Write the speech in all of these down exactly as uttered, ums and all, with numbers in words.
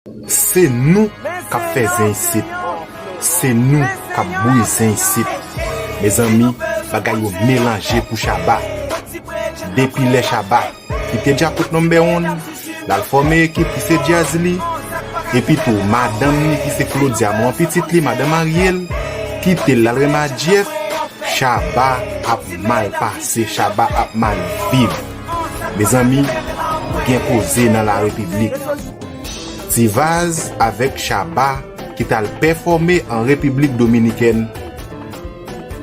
Se nou k ap fè zen isit. Se nou k ap bouyi zen isit. Mezanmi, bagay yo melanje pou Shabba. Depi lè Shabba kite Djakout Number One, l al fòme ekip ki se djaz li, epi tou madanm ni ki se Claudia, manman pitit li, madanm Ariel, kite l, l al renmen ak Jeff, Shabba ap mal pase, Shabba ap mal viv. Mezanmi, gen koze nan la repiblik. Ti Vaz avèk Shabba ki t al pèfòme an Repiblik Dominikèn.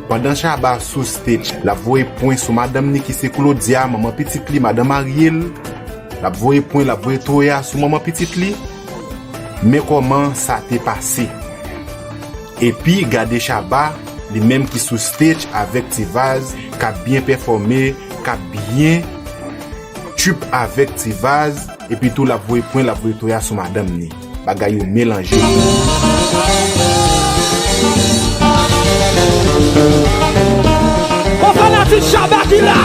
Pandan Shabba sou stage, l ap voye pwen sou madanm ni ki se Claudia, manman pitit li, madanm Ariel. L ap voye pwen, l ap voye toya sou manman pitit li. Men kòman sa te pase. Epi gade Shabba, li menm ki sou stage avèk Ti Vaz, k ap byen pèfòme, k ap byen tchup avèk Ti Vaz, epi tou l ap voye pwen, l ap voye toya sou madanm ni. Bagay yo melanje. Bon fanatik Shabba ki la!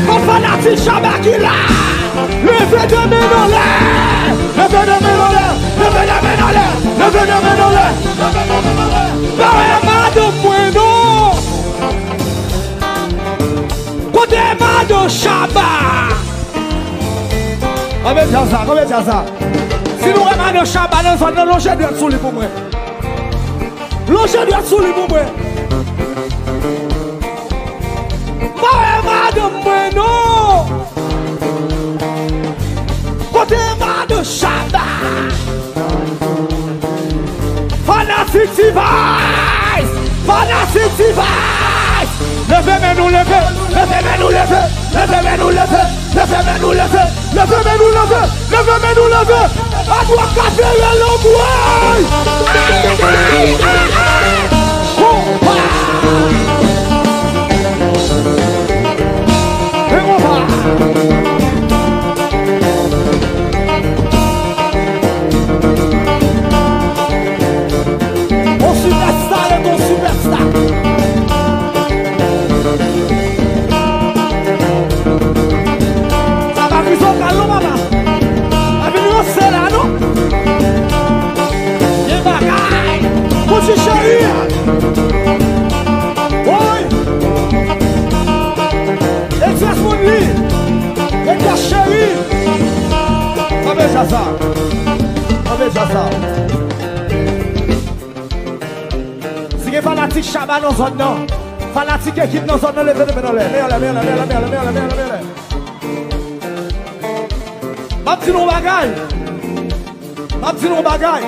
Bon fanatik Shabba ki la! Leve de men anlè! Leve de men anlè! Leve de men anlè! Leve de men anlè! Pa wè madanm mwen non! Kote madanm Shabba? Kanpe djaz la, kanpe djaz la. Si nou wè madanm Shabba nan zòn nan, lonje dwèt sou li pou mwen. Lonje dwèt sou li pou mwen. Pa wè madanm mwen non. Kote madanm Shabba? Fanatik T-Vice! Fanatik T-Vice! Leve men nou leve! Leve men nou leve! Leve men nou leve! Leve men nou leve! Leve men nou leve! Leve men nou leve! Adwòk ka fere lanmwey! Konpa! E konpa! On sipèsta, ret on sipèsta. Sa pa kriz vokal non, papa. Pa vin ranse la, non. Gen bagay. Kouti cheri. Woy. Express Money. Express cheri. Kanpe djaz sa. Kanpe djaz sa. Si gen fanatik Shabba nan zòn nan, fanatik ekip nan zòn nan, leve de men anlè. Men anlè, men anlè, men anlè, men anlè, men anlè, men anlè, men anlè. M ap di nou yon bagay. M ap di nou yon bagay.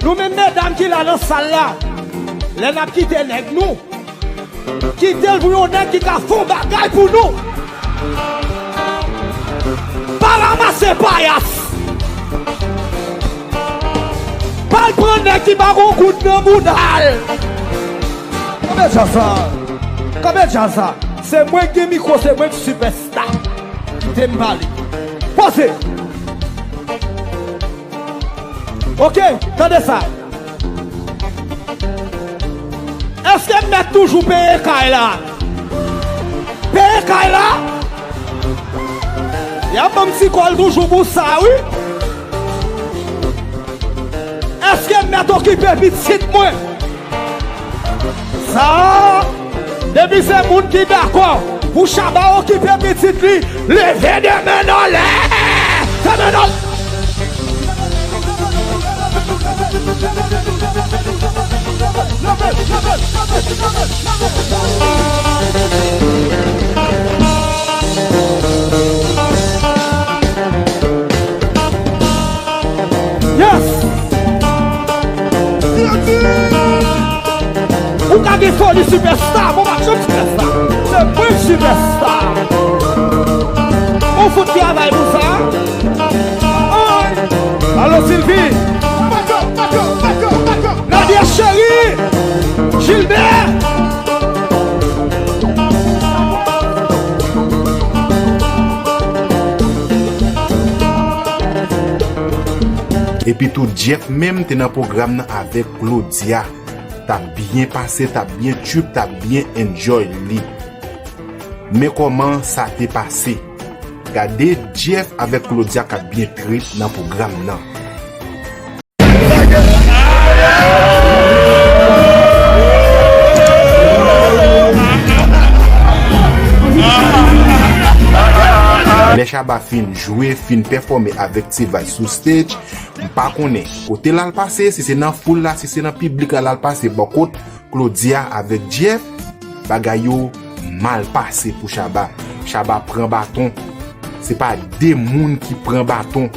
Nou menm medam ki la nan sal la, lè n ap kite nèg nou, kite l pou yon nèg ki ka fè yon bagay pou nou. Pa ranmase payas. Pa al pran nèg ki pa gon goud nan bouda l. Kanpe djaz sa. Kanpe djaz sa. Se mwen ki gen mikwo, se mwen ki sipèsta. Kite m pale. Poze. Ok, tande sa. Èske m mèt toujou peye kay la? Peye kay la? Y ap ban m ti kòb toujou pou sa, wi. Èske m mèt okipe pitit mwen? Sa, depi se moun ki dakò pou Shabba okipe pitit li, leve de men anlè! De men anlè! Yes! Ou ka gen foli sipèsta, bon, m ap jwenn sipèsta. Se mwen sipèsta. Ou fout travay pou sa. Ay! Alo, Sylvie! Nadia cheri! Gilbert! Epi tou, Jeff menm te nan pwogram nan avèk Claudia. T ap byen pase, t ap byen trip, t ap byen enjoy li. Men kòman sa te pase. Gade Jeff avèk Claudia k ap byen trip nan pwogram nan. Shabba fin jwe, fin pèfòme avèk T-Vice sou stage, m pa konnen kote l al pase, si se nan foul la, si se nan piblik la l al pase bò kot Claudia avèk Jeff, bagay yo mal pase pou Shabba. Shabba pran baton. Se pa de moun ki pran baton.